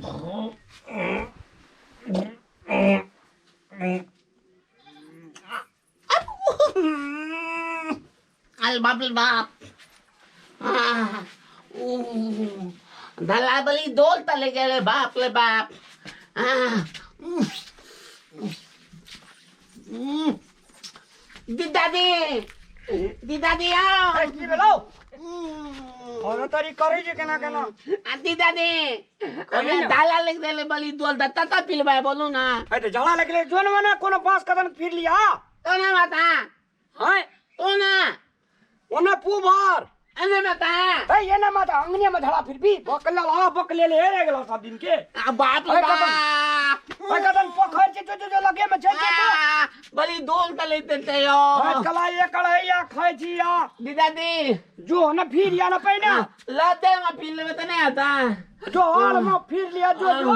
अरे बाप रे बाप धला बली डोल तले गेले बाप रे बाप दादी दादी आओ की भेलौ और तरी करै छै केना केना आती दादी हमरा दाला लिख देले बली डोल दत्ता ता पिलबाय बोलू ना ए त झाड़ा लगले जोन मने कोनो बांस कदन फिर लिया तो ना बता हां तो ना ओने पुभार एने बता ए ये ना माता अंगने में झड़ा फिर भी बकला ला बकले ले रे गेलो सब दिन के आ बाप रे ए कदन बाप ए कदन पोखर छै जो जो लगे में छै छै आ, बली डोल तले देते यो भात कला ये कढ़ैया खाइ छी या दादी जो न फिर या न पहिने लाते में पी लेवे तो नहीं आता जो हाल में फिर लिया जो जो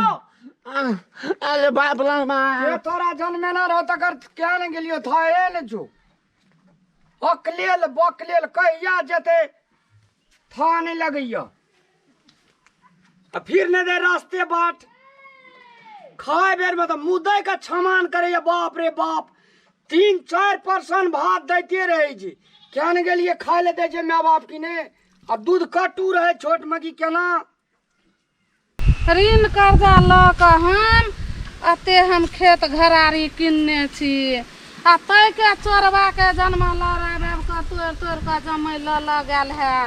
अरे बाप रे ये बाप तोरा जन्मे ना रहो तकर क्या ने गेलियो था ए ने जो अकलेल बकलेल कहिया जेते था नहीं लगैया आ फिर ने दे रास्ते बाट खाए बेर में तो मुदै के छमान करैया बाप रे बाप 3-4 परसेंट भात दैते रहे जी क्या ने गेलिए खाए ले दै छै माय बाप की ने आ दूध कटू रहे छोट में की केना ऋण कर्जा लऽ कऽ हम एते हम खेत घरारी किनने छी आ ताहिके चोरबाके जन्म लड़ा आबि कऽ तोड़ि तोड़ि कऽ जमै लऽ लऽ गेल है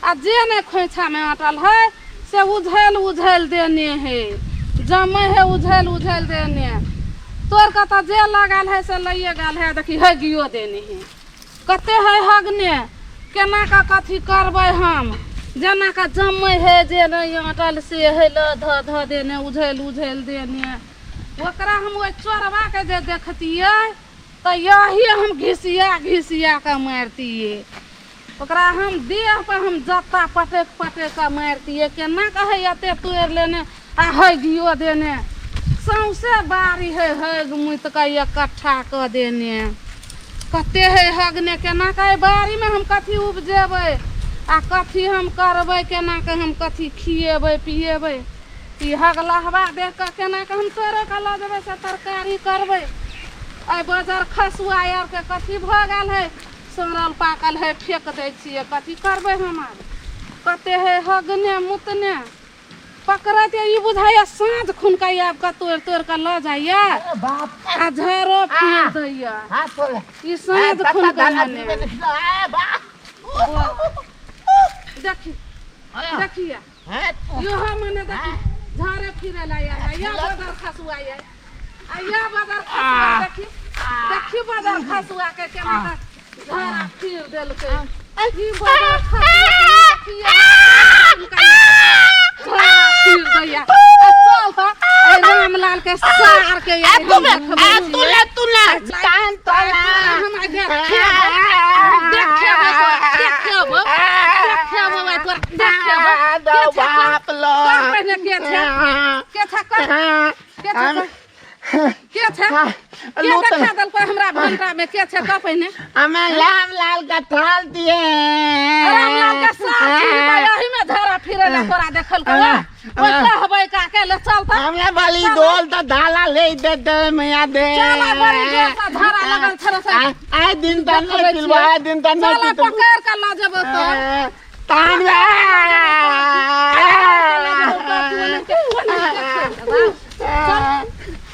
आ जे नहि खोँइछामे अटल है से उझैल उझैल देने है जमै है उझैल उझैल देने तोड़ि कऽ तऽ जे लऽ गेल है से लैए गेल है देखी हगियो देने है कते है हगने केना कऽ कथी करबै हम जेना कऽ जमै है जे नहि अटल से है लऽ धऽ धऽ देने उझैल उझैल देने ओकरा हम ओहि चोरबाके जे देखतियै तऽ यही हम घिसिया घिसिया कऽ मारितियै ओकरा हम देह पर हम जत्ता पटकि पटकि कऽ मारितियै केना कऽ है एते तोड़ि लेने आ हगियो देने सौंसे बाड़ी है हगि मुति कऽ इकट्ठा कऽ देने कते है हगने केना कऽ एहि बाड़ीमे हम कथी उपजेबै आ कथी हम करबै केना कऽ हम कथी खिएबै पिएबै ई हगलहबा देख कऽ केना कऽ हम तोड़ि कऽ लऽ जेबै से तरकारी करबै एहि बजर खसुआ आरके कथी भऽ गेल है सड़ल पाकल है फेक दै छियै कथी करबै हम आर कते है हगने मुतने पकड़ैत ई बुझाइया साँझ खुनका आबि कऽ तोड़ि तोड़ि कऽ लऽ जाइया बाप आ झरो फिर दैया हाथ खोल ई साँझ खुनका मने देखी देखिया यो मने देखी झरे फिरे ला यार या बदर खसुआ या आ या बदर खसुआ देखी देखी बदर खसुआ के केना के झरा फिर देलकै ई बदर खसुआ देखिया झरा फिर दैया आ चल त ए रामलाल के सार के यार हम देखबै तुला तुला कान तोला हम आइ देखेबो देखेबो तोरा देखेबो देखेबो आइ तोरा देखेबो दो के छै बाप लो कर पहिने के छै के छै कर के छै कर? के छै के देखा देलको हमरा भंटा में के छै कह पहिने हमें लाल लाल का थाल दिए रामलाल के साथ यही में धरा फिरे ला तोरा देखल को ओइ कहबै का के ले चल त हमने बली डोल तो धाला ले दे दे मैया दे चल बड़ी जोर से धरा लगल छल से आए दिन त नहीं पिलवा आए दिन त नहीं चल पिलवा पकड़ के ल जेबो तो तान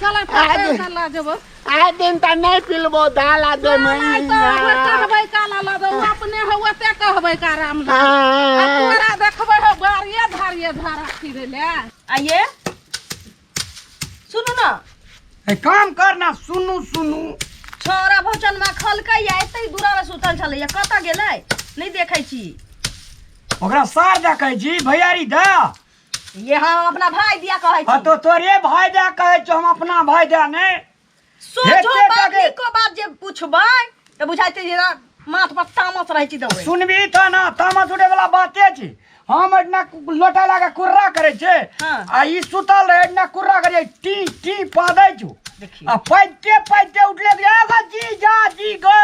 चल पकड़ के ल जेबो आए दिन त नहीं पिलबो धाला दे चल तो मैया कहबै का ल ल दो अपने हो ओते कहबै का राम आ तोरा देखबै हो बारिये धारिये धारा फिरे ले आइए सुनू ना ए काम कर ना सुनू सुनू छौड़ा भौचन में खलकै या एते दूरा में सुतल छलैया कतऽ गेलै नहि देखै छी ओकरा सार दे कहै छी भैयारी दे ये हम अपना भाई दिया कहै हाँ छी तो तोरे भाई दे कहै छौ हम अपना भाई दे नहि सोझो हेते बात टाके। नीको बात जे पुछबै तऽ बुझाइते जे माथ पर तामस रहै छी दौड़ै सुनबी तऽ ना तामस उठे वाला बाते छी हम एहिठिना लोटा लगा कुर्रा करै छै हाँ। आ ई सुतल रहे एहिठिना कुर्रा करै टी टी पादै छु देखियौ। आ पाइते पाइते उठले कि एगो जी जा जी गो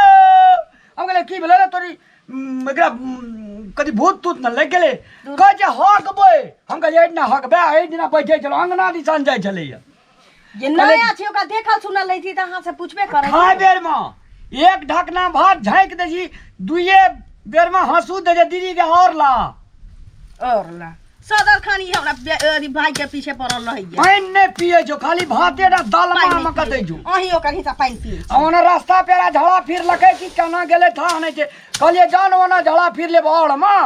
हम कहलियै की भेलै रे तोरी एकरा कथी भूत तूत न लागि गेलै। कहै छै हकबै, हम कहलियै एहिदिना हकबै, एहिदिना बैठे छलहुँ अंगना दिसन जाइ छलैया। जे नया छै ओकरा देखल सुनल नहीं थी तऽ अहाँ से पूछबे करै। खाय बेर में एक ढकना भात झाँकि दै छी, दुइये बेर में हंसू दै छै दीदी के और ला और ला। सदर खान ई हमरा अथी भाई के पीछे पड़ल रहैया। पानि नहि पियै छौ, खाली भाते टा दालमा में कऽ दै छौ। अहीं ओकर हिस्सा पानि पियै। आ ओना रास्ता पेरा झड़ा फिर लकै कि केना गेलै था नहि छै। कहलियै जान ओना झड़ा फिर लेब और में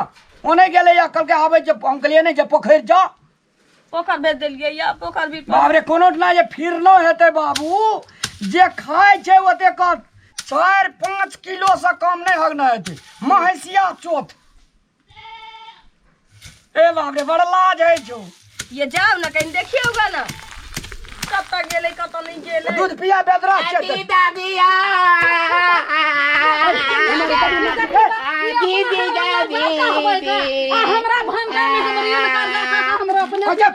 ओने गेलै या कहलकै आबै छै। हम कहलियै नहि जे पोखरि जा, पोखर भेज देलियै या पोखर भी। बाप रे, कोनो ना जे फिरलो हेतै बाबू, जे खाइ छै ओते क 4-5 किलो से कम नहि हगना हेतै महेशिया चोथ। ए बाप रे, बड़ लाज होइ छौ। ये जाओ ना कहीं देखियो गा ना कतऽ गेलै कतऽ नहीं गेलै। दूध पिया बेदरा छै। दादी दादी आ दीदी दादी आ हमरा भंटा में हम ऋण कर्जा खा कऽ हमरो अपने अच्छा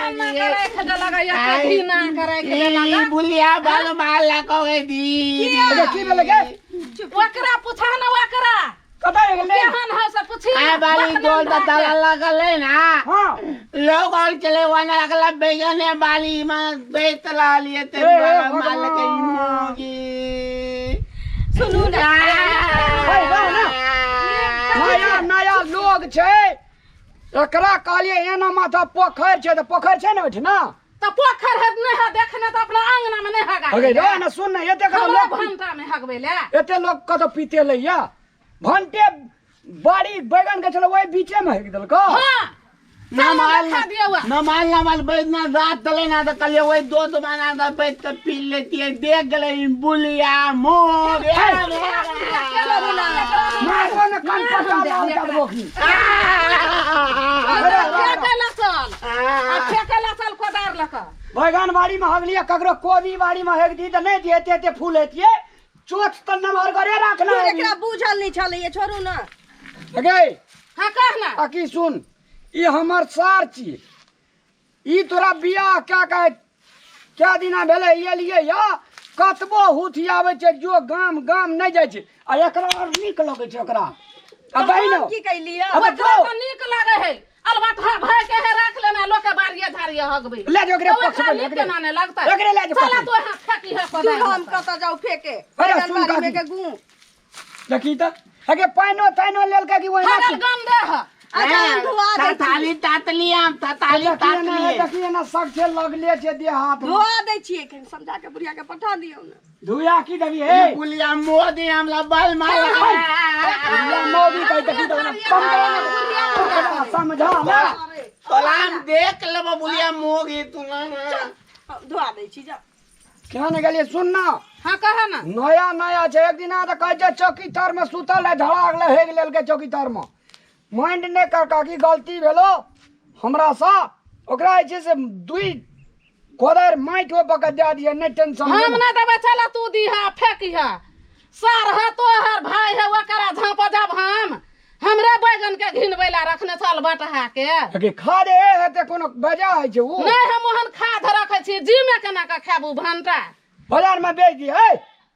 ना करे के लगैया, कथी ना करे के लगा। बुलिया बल माला कहे दी। अच्छा की भेलै गे? ओकरा पूछा ना, ओकरा कतऽ गेलै? केहन है से पूछी। आ बाली डोल त तला लगल है ना। हाँ लोग और चले वाला अगला बैगन है बाली में बेच ला लिए ते ए, माल के भगवान। मोगी। सुनू ना, हे, रह ना। नया नया लोग छै, एकरा कहलियै एना माथा पोखरि छै तऽ पोखरि छै ने ओहिठिना। तऽ पोखरि है नहि है देखने तऽ अपना अंगना में नहि हगा। अगे रह ना, सुन ना, एते कतऽ हमरो लोग भंटा में हगबै ले? एते लोग कतऽ पीते लैया भंटे बाड़ी बैगन के छलै ओहि बीचे में हेक देलको। हाँ, नमाल खा दिया हुआ। नमाल नमाल बैठना रात तले ना तो कल वही दो तो बना था बैठ के पी लेती है। देख गए ई बुलिया मोर। मारबो ने कान पटा लाल करबो की। फेंके ला चल, आ फेंके ला चल कोदार लऽ कऽ। बैगन बाड़ी में हगलियै, ककरो कोबी बाड़ी में हेक दी तऽ नहि दिए, एते एते फूल हेतियै चोट तऽ नमहर करे राखना दूर है। एकरा बुझल नहीं छलैया, छोड़ू ना। अगे हाँ कह ना। आ की सुन, ई हमर सार छी, ई तोरा बियाह क्या कहे क्या दिना भेलै एलियै या कतबो हुथियाबै छै जो गाम गाम नहि जाइ छै आ एकरा आओर नीक लगै छै ओकरा आ बहिनो। हम की कैलियै? अब ओकरा जो तऽ नीक लागै है अलबत्ता भाई के है राख लेना, लोक के बारिये झाड़िये हगबै। ले जो ओकरे तऽ ओकरा पक्षबै, नीक ओकरे। केना नहि लगतै? ओकरे ले जो चला पकड़ि। तो यहाँ फेंकी है कोदार दूर हम लऽ कऽ। कतऽ जाउ फेके? अरे बैगन सुन बाड़ी में काकी। के गू देखी तऽ अगे पानिओ तानिओ लेलकै कि ओहिना? हगल गंधे है। अच्छा हम धुआ दै छी। ताली तातली आम ताली देखिए ना, तातली। देखिए ना, सब छै लगले छै देह हाथ में। धुआ दै छियै, कनि समझा के बुढ़िया के पठा दियौ ने। धुआ की देबी हे? बुलिया मोदी हमला बल मार। बुढ़िया मौगी कहै देखी तऽ ओना कम करो ना, समझा ना। तोलाम देख लेबो बुलिया मोगी तू ना। हम धुआ दै छी, जा। केना ने गेलियै? सुन ना। हाँ कह ना। नया नया छै, एक दिना तऽ कहै छै चौकी तर में सुतल है, झड़ा गेलै, हेग लेलकै चौकी तर में। माइंड नहि कर काकी, गलती भेलो हमरासँ। ओकरा जे छै से दुई कोदारि माटि ओहि पर के दए दियै, नहि टेंशन हम लेब। नहि देबै, चल तू दीहा फेंकिहा। सार है तोहर भाई है, ओकरा झाँप जब हम हमरे बैगन के घिनबै ला रखने चल बटहा के। अगे खा दे हेतै कोनो बजा होइ छै ओ। नहि हम ओहन खाद रखै छी जीमे केना कऽ खाबू भंटा? बाजार में बेच दियै।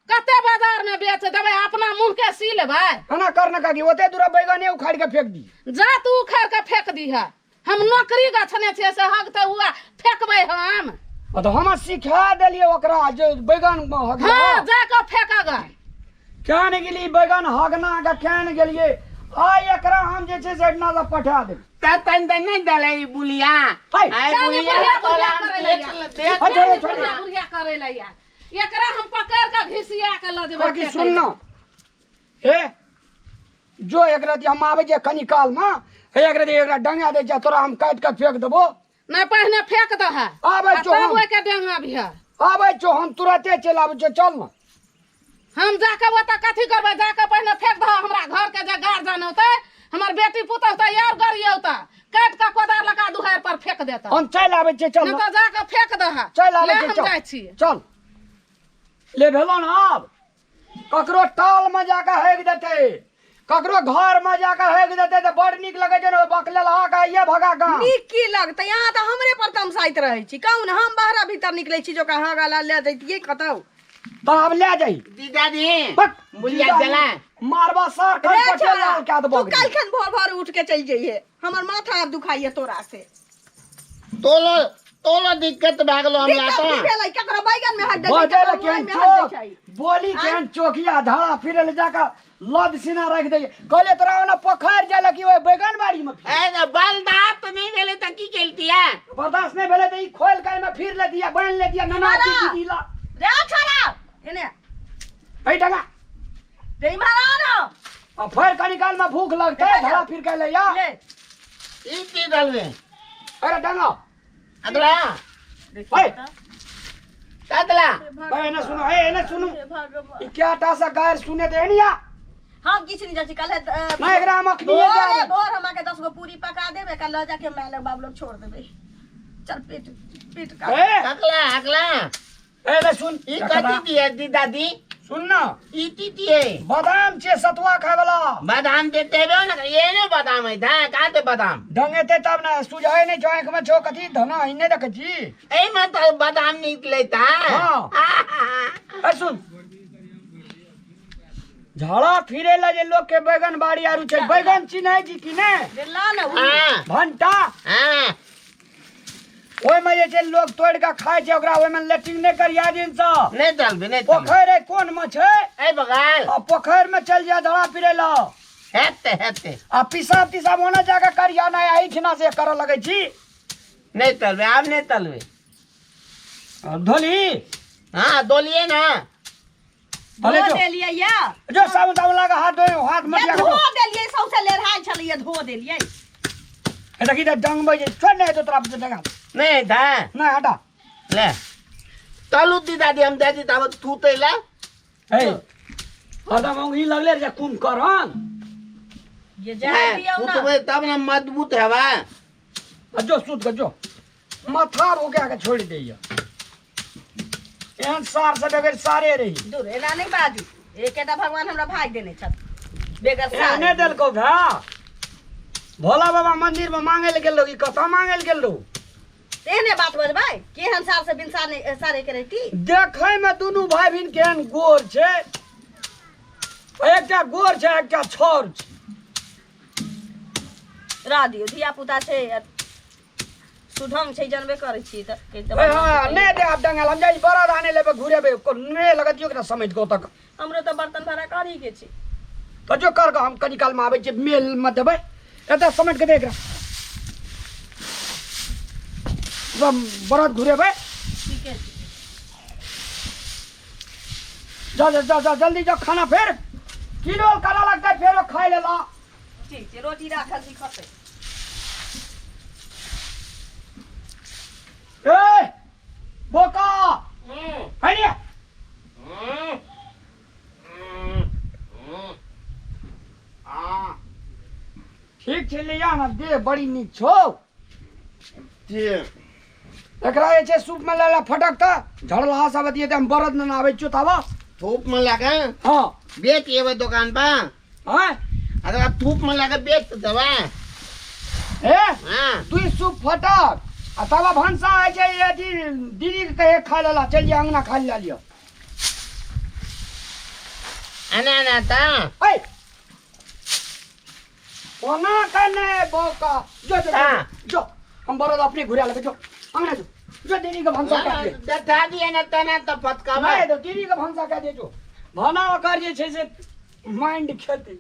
कते बाजार में बेच देबै? अपना मुँह के सी लेबै। एना कर न काकी, ओते दूर बैगने उखाड़ि के फेंक दी। जा तू उखाड़ि के फेंक दीह, हम नौकरी गछने छियै से हगते हुआ फेंकबै हम? आ तऽ हम सिखा देलियै ओकरा जे बैगन हगना। हाँ जा कऽ फेंकग। केहन गेली बैगन हगना के केहन गेलियै? आइ एकरा हम जे छै से एहिठिना से पठा देबै। त तन त नहीं दले ई बुलिया। है। आई चल, बुलिया बुढ़िया तोलाम बुढ़िया देख करै ले देख। अच्छा, छोड़े, छोड़े। बुढ़िया बुढ़िया करै लए या एकरा हम पकड़ कऽ घिसिया कऽ लऽ जेबै बाकी फेंकै सुन ना, हे जो एकरा दिया हम आबै छै कनी काल में, हे एकरा दिया एकरा डंगा दै छै, तोरा हम काटि के फेंक देबो। नहि पहिने फेंक दह। आबै आ छौ तब हम। ओहिके डेंगा भी है। आबै छौ हम, तुरते चलि आबै छौ, चल ना। हम जाके ओतऽ कथी करबै? जाके पहिने फेंक दह। हमरा घर के जे गार्जियन औतै, हमर बेटी पुतहु तऽ यार गरी औतै, काटि कऽ कोदार लगा दुहारि पर फेंक देतै। हम चलि आबै छियै, चल नहि ना। तऽ जाके फेंक दह। चलि आबै ले छियै, हम चल। जाइ छी। चल ले, भेलो ना आब? ककरो टाल में जाके हेग देतै, ककरो घर में जाके हेग देतै तऽ बड़ नीक लगै छै ने बकलेल के ये भगा गाम। नीक की लगतै? अहाँ तऽ हमरे पर तमसाइत रहै छी। कहू ने, हम बाहरा भीतर निकलै छी जे ओकरा हगा ला लए जैतियै कतौ। तो आब ले जाई। दीदादी बक बुलिया चला। मारबा सर रे खन पटेल छोरा, लाल क्या तू दबो। काल्हखन भोर भोर उठ के चलि जइहे, हमर माथा आब दुखाइए तोरा से। तोलो तोलो दिक्कत भए गेलो हमरा। दिक्कत की तऽ भेलै? ककरो बैगन में हट दै छै, बजै ककरो लए मुरई केहन में हट दै चोक छै। बोली केहन चोखिया धाड़ा फिरे ले जाकर लद सीना रख दे। कहले तोरा ओना पोखरि जाय लगी ओहि बैगन बाड़ी में फिर। ए बलदात नहि भेलै तऽ की केलतियै? बर्दाश्त नहीं भेलै तऽ ई खोल के एहिमे फिर ले दिया, बान्हि ले दिया नना मारा। दीदी ला। रे छोरा, एने। एहि टंगा। रे इम्हर आ न। आ फेर कनी काल में भूख लगतै, धड़ा फिर के ले आ। ले। ई की डलबे? अरे टंगा। अगला। ओए। ततला। ए एने सुनो, ए एने सुनो। ई क्या टा सा गायर सुने ते एनिया। हम किछु नहीं जाइ छी काल्हि। नहीं एकरा हम अखनी भोरे जा। भोर हम आके 10 गो पूरी पका देबै, कल लऽ जाके माय लग बाबू लोग छोड़ देबै। चल पेट पेट का। ए अगला अगला। ए ले सुन। ई कथी दिए दीदादी? सुन ना। ई की दिए? बादाम छे सतुआ खाय वाला। बादाम देते हेबे ने, ये ने बादाम है धा कहाँ ते बादाम? डंगेते तब ना सुझाए नहीं जो आँख में छो कथी धना ही नहीं रखे छी। ए में तो बादाम निकले था। हाँ। ए सुन, झाड़ा फिरे ला जे लोग के बैगन बाड़ी आरू छै, बैगन चिन्है छी कि ने? रे ला न उ। हाँ। भंटा। हाँ। ओहिमे जे छै लोग तोड़ के खाय छै ओकरा, ओहिमे लेटिंग नहीं करिया दिन सँ। नहीं चलबे नहीं चलबे। पोखरि है कोन में छै? ए बगाल। आ पोखरि में चल जा झाड़ा फिरे ला। हेते हेते। आ पिसाब तिसाब ओना जाके करिया नहीं, एहिठिना से करऽ लगै छी। नहीं चलबे आब नहीं चलबे। आ, धोली। हाँ धोलिए ना। धोले धो जो। देलियै या। जो साबुन ताबुन लागा हाथ धोए, हाथ ये मटिया के धो धो। देलियै, सौंसे लेरहाय छलैया, धो देलियै। ए देखी तऽ डंगबै छै, छोड़ नहीं तो तोरा पर डंगा। नहीं था। नहीं हटा। ले तलू दीदादी हम दे दी तब थूते ला। ए हरदम ओंघी लगले रे कुंभकर्ण। ये जा दियौ ना। थूतबे तब ना मजबूत हेबा। आ जो सुत के जो माथा रोके के छोड़ दैया। एहन सार से बगैर सारे रही। दूर एना नहीं बाजू, एकेटा भगवान हमरा भाग देने छथि बेगर सार। एहने देलकौ भा। भोला बाबा मंदिर में मांगे ले गेल रहो, ई कतऽ मांगे ले गेल रहो? एहने बात बजबै केहन सार से बिन सारे सारे के रहती। देखै में दुनू भाई बहिन केहन गोर छै, एकटा गोर छै एकटा छौर छै। रह दियौ, धिया पुता छै सुढंग छै, जानबे करै छी तऽ हाँ, नहि दे आब डंगल, हम जाइ बरद आने लेबै घुरेबै, नहि लगतियौ के समझ के ओतऽ। हमरो तऽ बर्तन भाड़ा करही के छै। तऽ जो कर हम कनी काल में आबै छियै, मेल में देबै, एतऽ समझ के दे एकरा। बरद घुरेबै। ठीके छै। जा जा जा जा जल्दी जाओ, खाना फेर किलो करा लगतै, फेरो खाइ लेला। ठीक छै, रोटी राखल छी खतै। ए बोका हरिया। ठीक छै, ले आ ना दे, बड़ी नीक छौ। एकरा जे छै सूप में ले ला फटक तऽ झड़लहा सब दिए तऽ हम बरद ने आबै छियौ ताबा। थूप में लगा। हाँ। बेच एबै दुकान पर। हाँ। अरे थूप में लगा बेच देबै। ए हाँ। तू ई सूप फटक आ ताबा भनसा होइ छै अथी दीदी के कहे खा लेला, चलि जा अंगना खा लिअ। एना एना तऽ। ए ओना कने बोका जो जो जो हम बरद अपने घुरा लेबै, जो अंगना जो जो दीदी के भनसा कए दे। देखा दिए ना तना तऽ फटकाबै। नहीं, तो दीदी के भनसा कए दे जो। भना ओकर जे छै से माइंड खेती।